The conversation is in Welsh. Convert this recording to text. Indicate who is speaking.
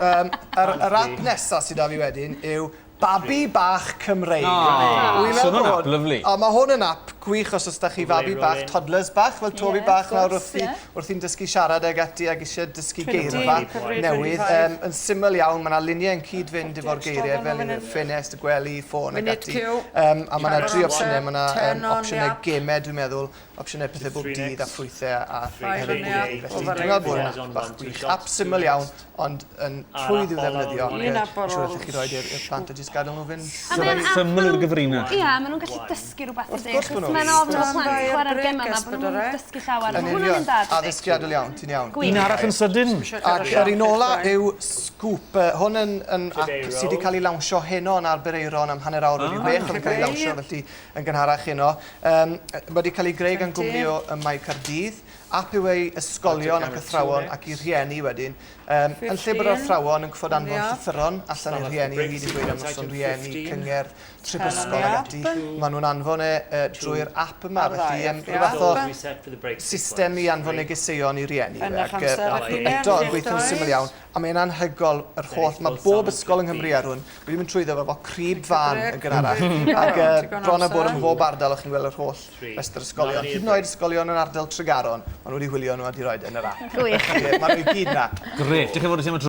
Speaker 1: Yym, yr, yr app nesa sydd 'da fi wedyn yw Babi Bach Cymreig. Wi'n
Speaker 2: So
Speaker 1: meddwl
Speaker 2: hwnna'n
Speaker 1: bod
Speaker 2: app lyfli.
Speaker 1: O, mae hwn yn app gwych os oes 'da chi fabi bach, toddlers bach, fel Toby
Speaker 3: Ie,
Speaker 1: bach
Speaker 3: wrth
Speaker 1: nawr
Speaker 3: gwrs,
Speaker 1: wrthi,
Speaker 3: ie.
Speaker 1: wrthi'n dysgu siarad ag ati ac eisiau dysgu
Speaker 3: 20,
Speaker 1: geirfa
Speaker 3: 25.
Speaker 1: newydd. Yym, yn syml iawn, mae 'na luniau yn cyd-fynd efo'r geiriau fel un ffenest, y gwely, ffôn ag
Speaker 3: Minute
Speaker 1: ati.
Speaker 3: Q.
Speaker 1: Yym, a mae 'na dri
Speaker 3: Siarad
Speaker 1: opsiynau, mae 'na
Speaker 3: Ten
Speaker 1: um,
Speaker 3: on
Speaker 1: opsiynau
Speaker 3: the app.
Speaker 1: gemau dwi'n meddwl, opsiynau pethau bob dydd a ffrwythau a hefyd bwyd. Felly dwi'n meddwl bod hwn yn app bach gwych. App syml iawn, ond yn rhwydd i'w ddefnyddio. Ac
Speaker 3: Un app ar
Speaker 1: siŵr
Speaker 3: ôl.
Speaker 1: allech chi roid i'r plant a jyst gadael nhw fynd.
Speaker 4: A mae'n app
Speaker 2: Syml
Speaker 4: ma'
Speaker 2: yw'r
Speaker 4: nhw'n-
Speaker 2: gyfrinach.
Speaker 4: Ie, maen nhw'n gallu dysgu rhywbeth
Speaker 1: Wrth
Speaker 4: ydych.
Speaker 1: gwrs bo' nhw.
Speaker 4: Mae'n ofn o
Speaker 3: Stand
Speaker 4: plant
Speaker 3: by ar
Speaker 4: chwarae'r
Speaker 3: brêc
Speaker 4: gemau yma, bod nhw'n
Speaker 3: S4C.
Speaker 4: dysgu llawer.
Speaker 1: Yn
Speaker 4: Mae hwnna'n
Speaker 1: union,
Speaker 4: un da, dydi?
Speaker 1: addysgiadol iawn, ti'n iawn.
Speaker 4: Gwych.
Speaker 2: Un arall yn sydyn.
Speaker 1: Ac yr un ola yw Scoop. Hwn yn, yn app sydd wedi cael ei lawnsio heno yn Aberaeron am 6:30. Oedd yn cael ei lawnsio felly yn gynharach heno. Yym, mae wedi cael ei greu gan gwmni o ym Mae Caerdydd. App yw ei ysgolion ac athrawon ac i rhieni wedyn. Yym, yn lle bod yr athrawon yn gwfod anfon llythyron allan i'r rhieni i gyd i gweud am noson rhieni, cyngerdd, trip ysgol ac ati, maen nhw'n anfon e drwy'r app yma. Felly, yym, rhyw fath o system i anfon negeseuon i rieni. Ac eto, yn gweithio'n syml iawn. A mae'n anhygoel yr holl... Mae bob ysgol yng Nghymru ar hwn. Wedi mynd trwyddo fo efo crib fan yn gynharach. Ac uh, bron a bod ym mhob ardal o'ch chi'n gweld yr holl restr ysgolion. Hyd yn oed ysgolion yn ardal Tregaron, maen nhw wedi hwylio nhw a wedi rhoi yn yr app.
Speaker 4: Gwych.
Speaker 1: Maen nhw i gyd 'na.
Speaker 2: Grêt. Diolch yn fawr i ti am y tro.